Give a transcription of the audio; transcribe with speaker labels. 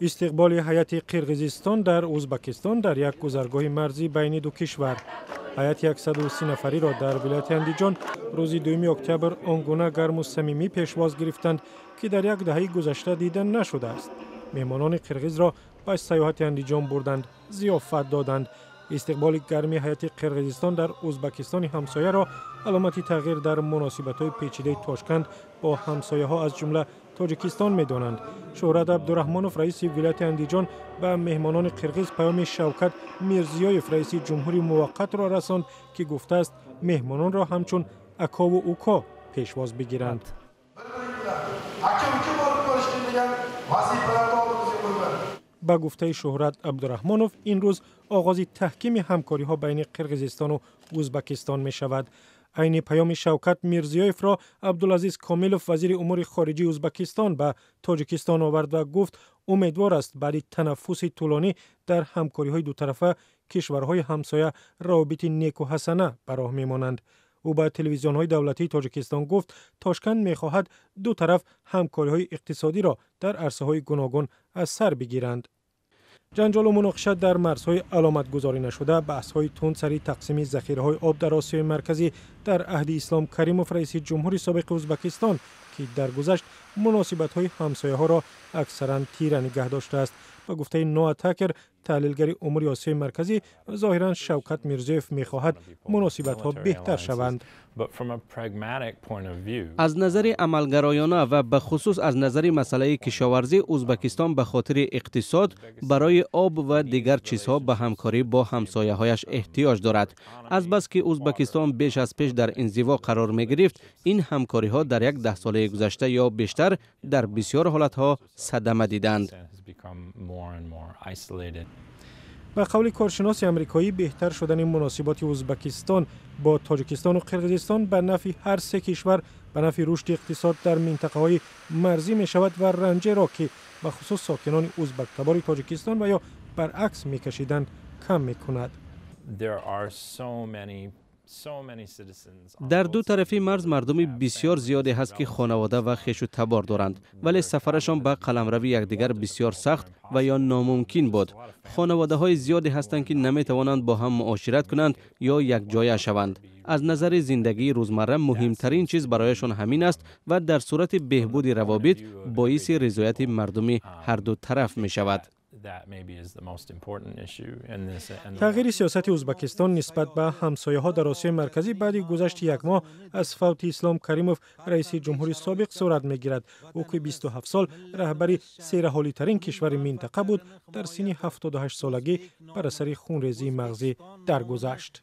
Speaker 1: Истиқболи ҳайати Қирғизистон дар Узбакистон дар як гузаргоҳи марзӣ байни ду кишвар. Ҳайати 130 нафариро дар вилояти Андиҷон рӯзи 2 октябр он гуна гарму самимӣ пешвоз гирифтанд, ки дар як даҳаи гузашта дида нашудааст. Меҳмонони қирғизро ба сайёҳати Андиҷон бурданд, зиёфат доданд. Истиқболи гарми ҳайати Қирғизистон дар Узбакистони ҳамсояро аломати тағйир дар муносибатҳои печидаи Тошканд бо ҳамсояҳо, аз ҷумла Тоҷикистон, медонанд. Шӯҳрат Абдураҳмонов, раиси вилояти Андиҷон, ба меҳмонони қирғиз паёми Шавкат Мирзиёев, раиси ҷумҳури муваққатро расонд, ки гуфтааст, меҳмононро ҳамчун акову уко пешвоз бигиранд. Ба гуфтаи Шӯҳрат Абдураҳмонов, ин рӯз оғози таҳкими ҳамкориҳо байни Қирғизистону Узбакистон мешавад. Айни паёми Шавкат Мирзиёевро Абдулазиз Комилов, вазири умури хориҷии Узбакистон, ба Тоҷикистон овард ва гуфт, умедвор аст, баъди танаффуси тӯлонӣ дар ҳамкориҳои дутарафа кишварҳои ҳамсоя равобити неку ҳасана ба роҳ мемонанд. Ӯ ба телевизионҳои давлатии Тоҷикистон гуфт, Тошканд мехоҳад ду тараф ҳамкориҳои иқтисодиро дар арсаҳои гуногун аз сар бигиранд. Ҷанҷолу муноқиша дар марзҳои аломатгузорӣ нашуда, баҳсҳои тунд сари тақсими захираҳои об дар Осиёи Марказӣ дар аҳди Ислом Каримов, раиси ҷумҳури собиқи Узбакистон, ки даргузашт, муносибатҳои ҳамсояҳоро аксаран тира нигаҳ доштааст. Ба гуфтаи Ноа Такер, таҳлилгари умури Осиёи Марказӣ, зоҳиран Шавкат Мирзиёев мехоҳад муносибатҳо беҳтар шаванд.
Speaker 2: Аз назари амалгароёна ва бахусус аз назари масъалаи кишоварзӣ, Узбакистон ба хотири иқтисод, барои об ва дигар чизҳо ба ҳамкорӣ бо ҳамсояҳояш эҳтиёҷ дорад. Азбаски Узбакистон беш аз пеш дар инзиво қарор мегирифт, ин ҳамкориҳо дар як даҳсолаи гузашта ё бештар дар бисёр ҳолатҳо садама диданд.
Speaker 1: Ба қавли коршиноси амрикоӣ, беҳтар шудани муносиботи Узбакистон бо Тоҷикистону Қирғизистон ба нафъи ҳар се кишвар, ба нафъи рушди иқтисод дар минтақаҳои марзӣ мешавад ва ранҷеро, ки бахусус сокинони узбактабори Тоҷикистон ва ё баръакс мекашиданд, кам мекунад.
Speaker 2: Дар ду тарафи марз мардуми бисёр зиёде ҳаст, ки хонавода ва хешу табор доранд, вале сафарашон ба қаламрави якдигар бисёр сахт ва ё номумкин буд. Хонаводаҳои зиёде ҳастанд, ки наметавонанд бо ҳам муошират кунанд ё якҷоя шаванд. Аз назари зиндагии рӯзмарра муҳимтарин чиз барояшон ҳамин аст ва дар сурати беҳбуди равобит боиси ризояти мардуми ҳарду тараф мешавад.
Speaker 1: Тағйири сиёсати Узбакистон нисбат ба ҳамсояҳо дар Осиёи Марказӣ баъди гузашти як моҳ аз фавти Ислом Каримов, раиси ҷумҳури собиқ, сурат мегирад. Ӯ, ки 27 сол раҳбари сераҳолитарин кишвари минтақа буд, дар синни 78 солагӣ бар асари хунрезии мағзӣ даргузашт.